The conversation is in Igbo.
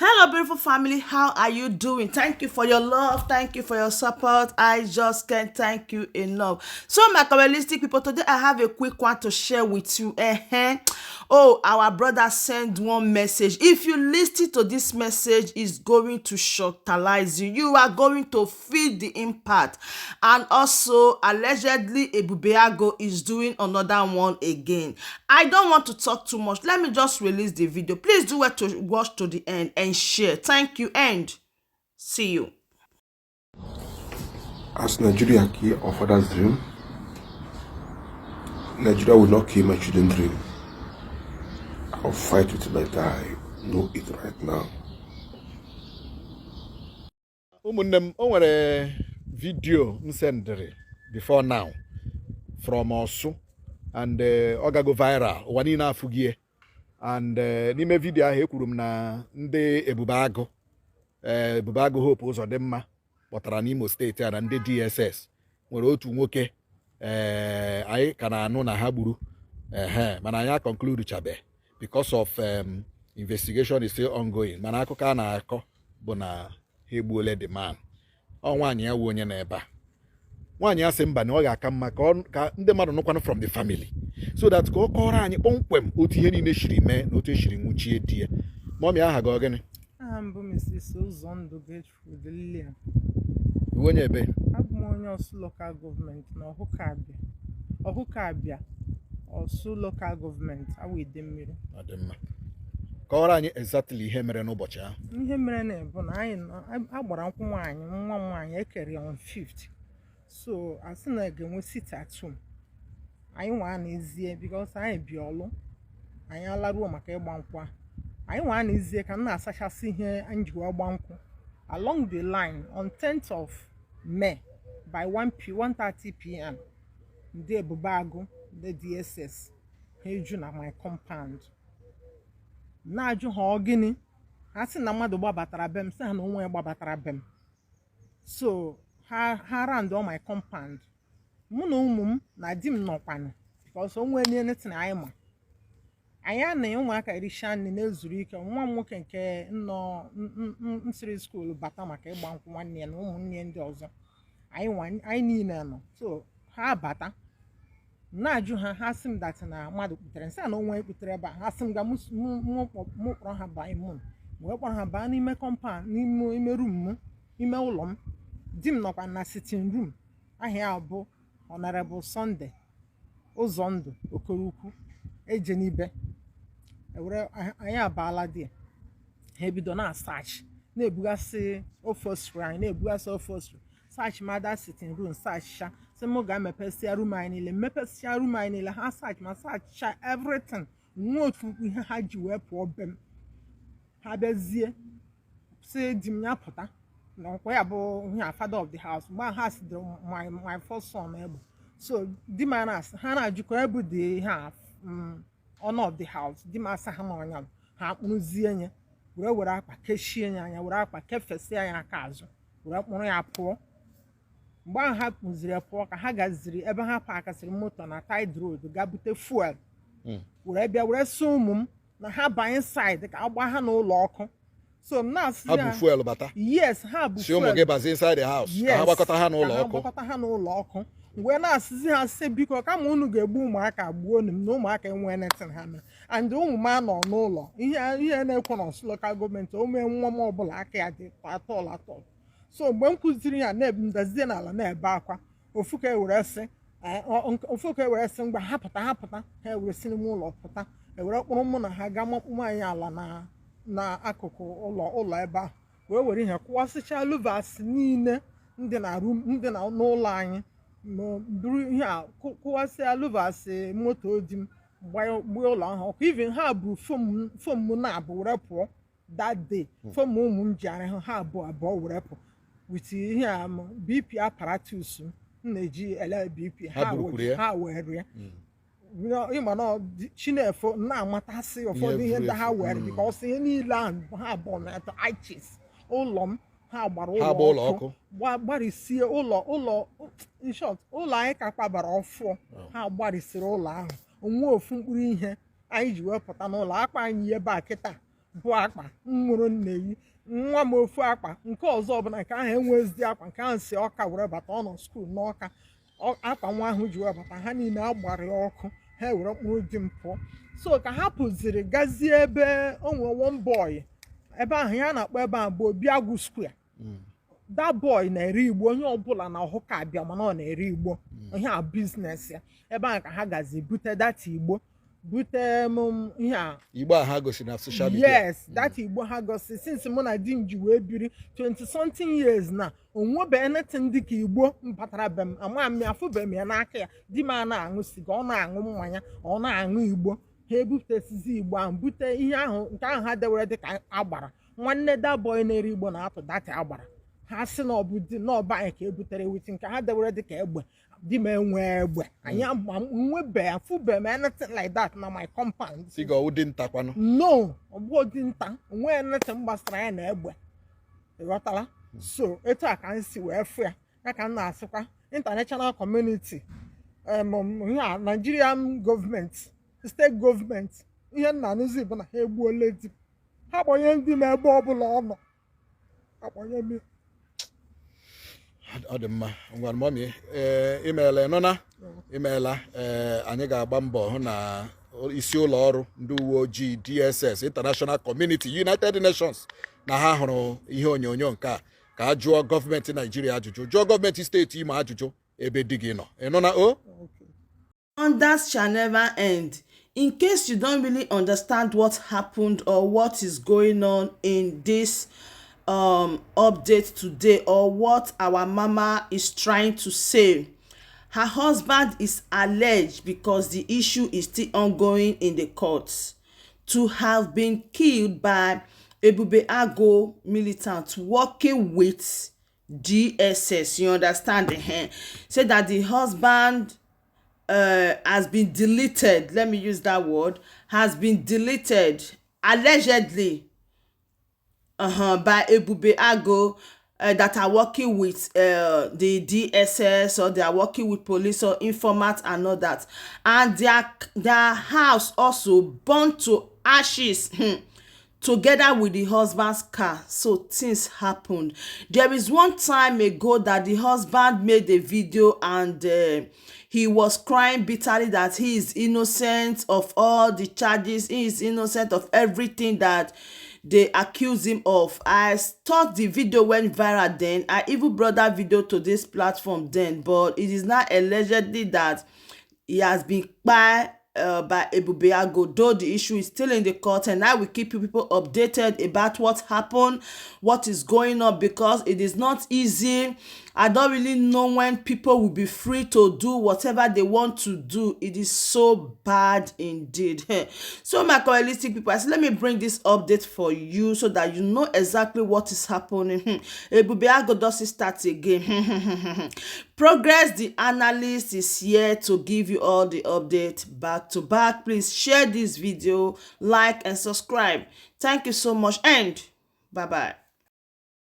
Hello, beautiful family. How are you doing? Thank you for your love. Thank you for your support. I just can't thank you enough. So, my Kabbalistic people, today I have a quick one to share with you. Oh, our brother sent one message. If you listen to this message, it's going to shocktalize you. You are going to feel the impact. And also, allegedly, Ebubeagu is doing another one again. I don't want to talk too much. Let me just release the video. Please do well to watch to the end and share. Thank you and see you. As Nigeria kill our father's dream, Nigeria will not kill my children's dream. I'll fight with my die. Know it right now. Ụmụnne m, o nwere video m sendịrị before now from Orsu and ọ gago viral, ụwa niile afụgie. And n'ime video ahụ, ekwuru m na ndị Ebube Agụ, Ebube Agụ Hope Uzodimma kpọtara n'Imo Steeti a na ndị DSS nwere otu nwoke anyị ka na-anụ na ha gburu ehe, mana anyị conclude chabe because of investigation is still ongoing. Mana akụkọ a na-akọ bụ na ha egbuole the man. Ọ nwaanyị ya wu onye na ebe a. Nwaanyị ya sị mba, na ọ ga-aka mma ka ndị mmadụ nụkwanụ from the family so that ka ọ kọrọ anyị kpọmkwem otu ihe niile shiri mee na otu esiri nwụchie di ya. Mummy, aha gị ọ gịnị? Aha m bụ Mrs. Ụzọndụ Gertrude Lilian. Iwu onye ebe? Abụ m onye Orsu Local Government na Ọhụka Abịa. Ọhụka Abịa, Orsu Local Government, Awa Idemmiri. Ọ dị mma. Kọwara anyị exactly ihe mere n'ụbọchị ahụ. Ihe mere na bụ na anyị agbara nkwụ nwaanyị, nwa m nwaanyị ekere ya on 5th. So asị na ga-enwe sit at home. Anyị nwa n'ezie because anyị bi ọlụ. Anyị alaruo maka ịgba nkwụ ahụ. Anyị nwa n'ezie ka m na-asachasị ihe anyị ji wee gba nkwụ. Along the line, on 10th of May by 1 p 1:30 p.m., ndị Ebube Agụ, ndị DSS, ha eju na my compound na-ajụ ha ọ gịnị. Ha sị na mmadụ gbabatara be m, sị ha na onwe ya gbabatara be m. So ha round all my compound. Mụ na ụmụ m na di m nọkwanụ because o nwee anything anyị ma anyị anaghị ụmụaka ericha nri na-ezuru ike. Nwa m nwoke nke nọ nsiri school bata maka ịgba nkwụ nwanne ya na ụmụnne ya ndị ọzọ. Anyị niile nọ. So ha bata na-ajụ ha, ha sị m that na mmadụ kputere nsị a na onwe kputere ebe a. Ha sị m ga mụ kpọrọ ha baa ime ụlọ. Wee kpọrọ ha baa n'ime compound, n'ime ime room m, ime ụlọ m. Di m nọkwa na sitting room. Aha ya bụ Honorable Sunday Ụzọndụ Okorukwu Ejenibe. Ewere anyị abaala di ya, ha ebido na search, na-ebugasị upholstery anyị, na-ebugasị upholstery, search mada sitting room, search. Sị m ga-emepesịa room anyị niile, mepesịa room anyị niile. Ha search ma searcha everything, nwa otu ihe ha ji wee pụọ be m. Ha bịazie sị di m ya pụta na nkwa ya bụ ihe father of the house. Mgbe ahụ ha sidere my first son egbe. So di m na-asị ha na-ajụkọ ebu dị ihe a owner of the house. Di m asa ha n'ọnya, ha kpụrụzie ya, were akpa kechie ya anya, were akpa kefesịa ya aka azụ, were kpụrụ ya pụọ. Mgbe ahụ ha kpụziri ya pụọ, ka ha gaziri ebe ha pakasịrị moto na Tide Road ga bute fuel, were bịa were sị ụmụ m na ha banye inside ka agba ha n'ụlọ ọkụ. So m na-asị Ha bụ fuel bata? Yes, ha bụ. Si ụmụ gị bazie inside the house ka ha gbakọta ha n'ụlọ ka ha ọkụ. Gbakọta ha n'ụlọ ọkụ. Wee na-asịzi ha, sị biko, kama unu ga-egbu ụmụaka, gbuo m na ụmụaka enwe anything ha mere. And ụmụ m anọ n'ụlọ ihe na-ekwe na Orsu Local Government o mee nwa m ọbụla aka ya dị atọl atọl. So mgbe m kụziri ya na-ndazie n'ala na-ebe akwa, ofu ka ewere sị ofu ka ewere sị mgbe ha pụta, ha pụta, ha ewere si n'ime ụlọ pụta, ewere kpụrụ mụ na ha gaa makpụ anyị ala na n'akụkụ ụlọ ebe ahụ, wee were ihe kụwasịchaa louvers niile ndị na room ndị na n'ụlọ anyị, ma buru ihe a kụwasịa louvers moto di m, gbaa ụlọ ahụ ọkụ. Even ha bụ foam m na-abụ were pụọ that day. Foam ụmụ m ji arahụ, ha abụọ abụọ were pụọ with ihe a m BP apparatus m na-eji ele BP. Ha burukwuru ya? Ha were ya. Ịma na chinefo na-amatasị ụfọdụ ihe ndị ha furu efu. were because ihe niile ahụ ha abụọ na ichis ụlọ m, ha gbara Ha gba ụlọ ụlọ ọkụ. Ọkụ. Gbarịsie ụlọ, in short, ụlọ anyị ka kwabara ọfụọ. Ha gbarịsiri ụlọ ahụ onwe ofu mkpụrụ ihe anyị ji wee pụta n'ụlọ akpa anyị ebe a kịta. Bụ akpa m nwụrụ nna-eyi nwa m ofu akpa nke ọzọ ọbụla nke ahụ enwezi akwa nke ahụ si Ọka were bata, ọ nọ school n'Ọka. Akpa nwa ahụ ji wee bata, ha niile agbara ya ọkụ. Ha ewere mkpụrụ di m pụọ. So ka ha pụziri gazie ebe o nwere one boy ebe ahụ ya na-akpọ ebe ahụ bụ Obiagwu Square. That boy na-ere igbo, onye ọbụla na ọhụka abịa mana ọ na-ere igbo, ihe a business ya. Ebe ahụ ka ha gazi bute that igbo, bute m ihe a. Igbo a ha gosiri na social media? Yes, that igbo ha gosi. Since mụ na di m ji wee biri 20 something years na onwebe anything dịka igbo mpatara be m. Ama m ya, afụbe m ya n'aka ya. Di m a na-aṅụ siga, ọ na-aṅụ mmanya, ọ na-aṅụ igbo. Ha ebupụtasizi igbo ahụ, bute ihe ahụ nke ahụ ha dewere dịka agbara. Nwanne that boy na-ere igbo na-atụ that agbara. Ha sị na ọ bụ di n'ọba anyị ka e butere with nke ha dewere dịka egbe. Di m enwe egbe, anyị nwebe, afụbe m anything like that na my compound. Siga ọwụ dị ntakwanụ? No, ọ bụ dinta onwe anything gbasara ya na egbe, ịghọtala? So etu a ka m si wee fụ ya. Ya ka m na-asịkwa international community, ihe a Nigerian gọọmenti, steeti gọọmenti, ihe m na-anụzi bụ na ha egbuola di m. Ha kpọnye ndị m ebe ọbụla ọ nọ, akpọnye m ya. Ọ dị mma. Ngwa mummy, ee, imeela, ịnụna, imeela. Ee, anyị ga-agba mbọ hụ na isi ụlọ ọrụ ndị uwe ojii, DSS, international community, United Nations na ha hụrụ ihe onyonyo nke a, ka a jụọ gọọmenti Naijiria ajụjụ, jụọ gọọmenti steeti Imo ajụjụ ebe di gị nọ. Ịnụna o? Okay. Wonders shall never end. In case you don't really understand what happened or what is going on in this update today or what our mama is trying to say, her husband is alleged, because the issue is still ongoing in the courts, to have been killed by Ebube Agu militants working with DSS. You understand? Eh? Say that the husband has been deleted, let me use that word, has been deleted allegedly by Ebube Agu that are working with the DSS or they are working with police or informant and all that. And their house also burnt to ashes together with the husband's car. So things happened. There is one time ago that the husband made a video and he was crying bitterly that he is innocent of all the charges, he is innocent of everything that they accuse him of. I thought the video went viral then. I even brought that video to this platform then, but it is now allegedly that he has been by Ebube Agu, though the issue is still in the court, and I will keep you people updated about what happened, what is going on, because it is not easy. I don't really know when people will be free to do whatever they want to do. It is so bad indeed. So my realistic people, I said, let me bring this update for you so that you know exactly what is happening. Ebube Agu does it start again. Progress the Analyst is here to give you all the update back to back. Please share this video, like and subscribe. Thank you so much and bye bye.